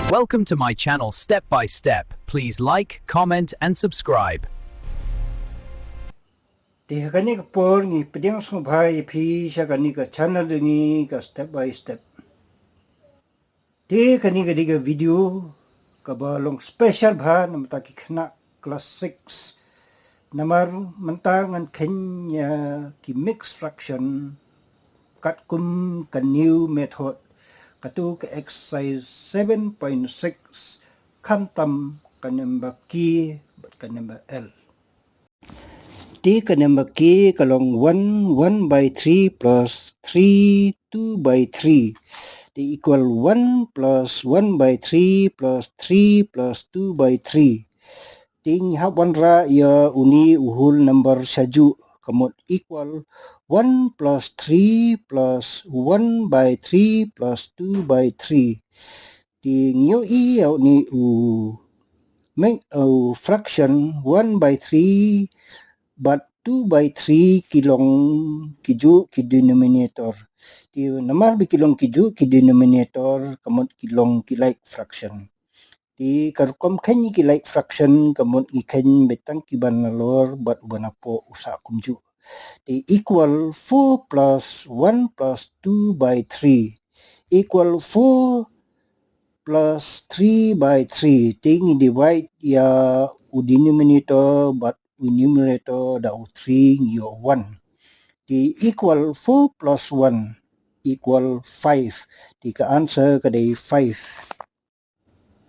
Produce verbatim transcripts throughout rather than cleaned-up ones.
Welcome to my channel Step by Step. Please like, comment and subscribe. Te ha kane ka por ngi pdiang sngewbha ïa phi sha kane ka channel jong ngi ka Step by Step. Te kane ka dei ka video kaba long special bha namar ki khynnah class six. Namar mynta ngan kheiñ ïa ki mixed fraction katkum ka new method, kato ka exercise seven point six, khamtam ka number K bad ka number L. Te ka number K ka long one, one by three plus three, two by three. Te equal one plus one by three plus three plus two by three. Te ngi hap wanrah ïa une u whole number shajuh, ka mut equal one plus three plus one by three plus two by three. Te ngi ïohi ïa une u, make a fraction, one by three bad two by three ki long kijuh ki denominator. Te namar ba ki long kijuh ki denominator, ka mut ki long ki like fraction. Te ka rukom kheiñ ki like fraction ka mut ngi kheiñ beit tang ki ba nalor bad u ba napoh u sah kumjuh. Te equal four plus one plus two by three equal four plus three by three. Te ngi divide ïa u denominator bad u numerator da u three ngi ïoh one. Te equal four plus one equal five. Te ka answer ka dei five.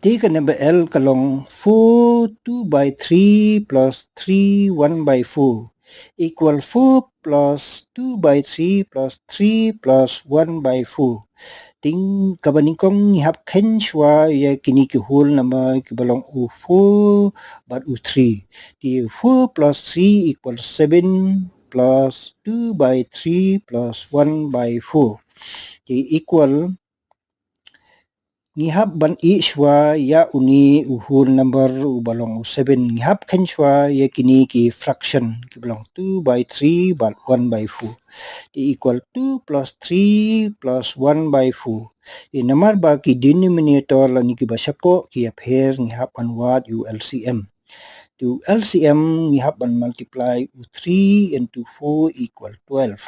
Te ka number L ka long four, two by three plus three, one by four equal four plus two by three plus three plus one by four. Te kaba nyngkong ngi hap kheiñ shuwa ïa kine ki whole number kiba long u four bad u three. Te four plus three equal seven plus two by three plus one by four. Te equal ngi hap ban ïeh shuwa ïa une u whole number uba long u seven. Ngi hap kheiñ shuwa ïa kine ki fraction kiba long two by three bad one by four. Te equal two plus three plus one by four. Te namar ba ki denominator lane kiba shapoh ki ïapher, ngi hap ban wad ïa u L C M. Te u L C M ngi hap ban multiply u three into four equal twelve.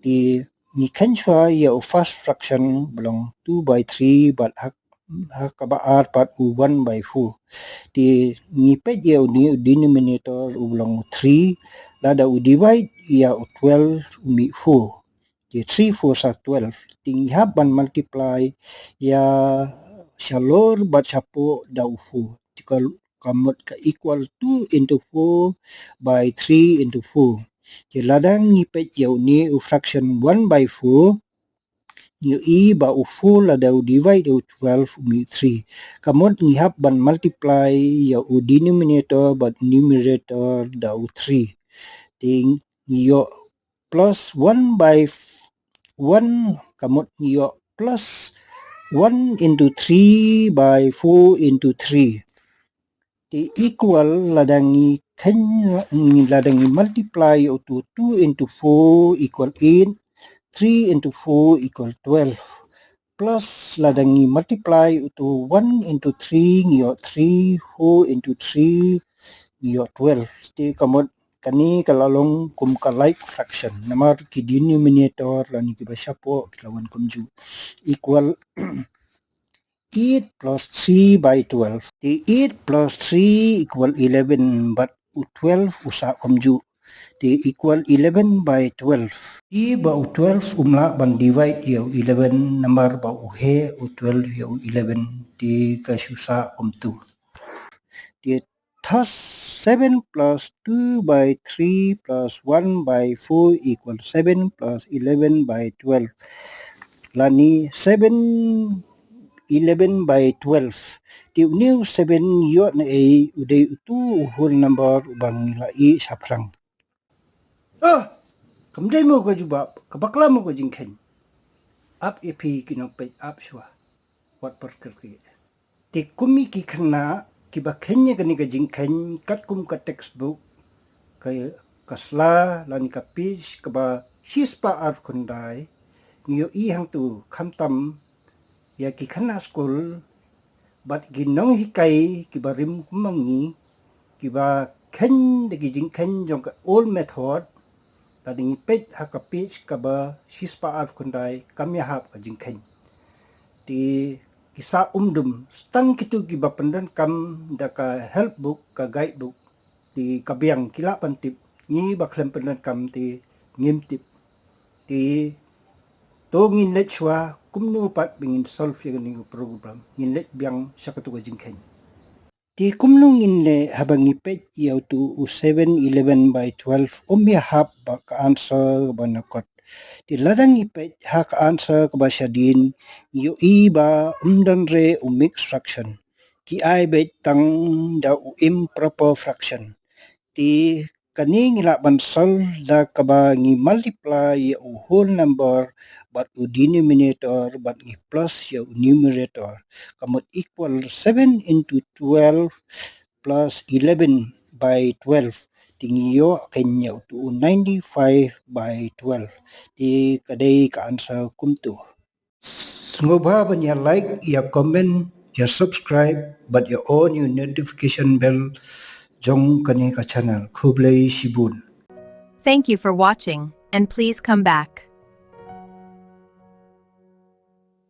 Te ngi kheiñ shuwa ïa u first fraction ba long two by three bad ha, ha kaba ar pat u one by four. Te ngi peit ïa une u denominator uba long u three, lada u divide ïa u twelve u mih four. Te three four are twelve. Te ngi hap ban multiply ïa shalor bad shapoh da u four. Te ka, ka mut ka equal two into four by three into four. Te lada ngi peit ïa une u fraction one by four, ngi ïohi ba u four lada u divide da u twelve u mih three. Ka mut ngi hap ban multiply ïa u denominator bad numerator da u three. Te ngi ïoh plus one by one, ka mut ngi ïoh plus one into three by four into three. Te equal lada ngi kheiñ, lada ngi multiply uto two into four equal eight, three into four equal twelve. Plus lada ngi multiply uto one into three ngi ïoh three, four into three ngi ïoh twelve. Te ka mut kane ka la long kum ka like fraction namar ki denominator lane kiba shapoh ki la wan kumjuh. Equal eight plus three by twelve. Te eight plus three equal eleven, bad u twelve u sah kumjuh. Te equal eleven by twelve. Te ba u twelve um lah ban divide ïa u eleven namar ba u heh u twelve ïa u eleven. Te ka shu sah kumto. Te thus seven plus two by three plus one by four equal seven plus eleven by twelve. Lane seven, eleven by twelve. Te une u seven ïoh na ei, u dei uto u whole number uba ngi la ïeh shaphrang. Ah, kam dei mo ka jubab, ka bakla mo ka jingkheiñ. Ap ïa phi ki nongpeit ap shuwa. Wat pyrkhat ïa. Te kum ïa ki khynnah kiba kheiñ ïa kane ka jingkheiñ katkum ka textbook, ka, ka sla lane ka page kaba shispah arphew khyndai, ngi ïohi hangto khamtam ïa ki khynnah skul Bad ki nonghikai kiba rim kum ma ngi, kiba kheiñ da ki jingkheiñ jong ka old method, lada ngi peit ha ka page kaba shispah arphew khyndai kam ïahap ka jingkheiñ. Te ki sa umdum, tang kito kiba pyndonkam da ka help book, ka guide book, te ka biang ki lah ban tip, ngi ba khlem pyndonkam te ngim tip. Te to ngin leit shuwa kumno pat ba ngin solve ïa kane ka problem. Ngin leit biang sha kato ka jingkheiñ. Te kumno ngin leh haba ngi peit ïa uto u seven eleven by twelve, um ïahap bad ka answer ba na kot. Te lada ngi peit ha ka answer kaba shadien, ngi ïohi ba um don re u mixed fraction. Ki ai beit tang da u improper fraction. Te kane ngi lah ban solve da kaba ngi multiply ïa u whole number bad u denominator bad ngi plus ïa u numerator. Ka mut equal seven into twelve plus eleven by twelve. Te ngi ïoh kheiñ ïa uto u ninety-five by twelve. Te ka dei ka answer kumto. Sngewbha ban ïa like, ïa comment, ïa subscribe bad ïa on ïa u notification bell jong kane ka channel. Khublei shibun. Thank you for watching, and please come back.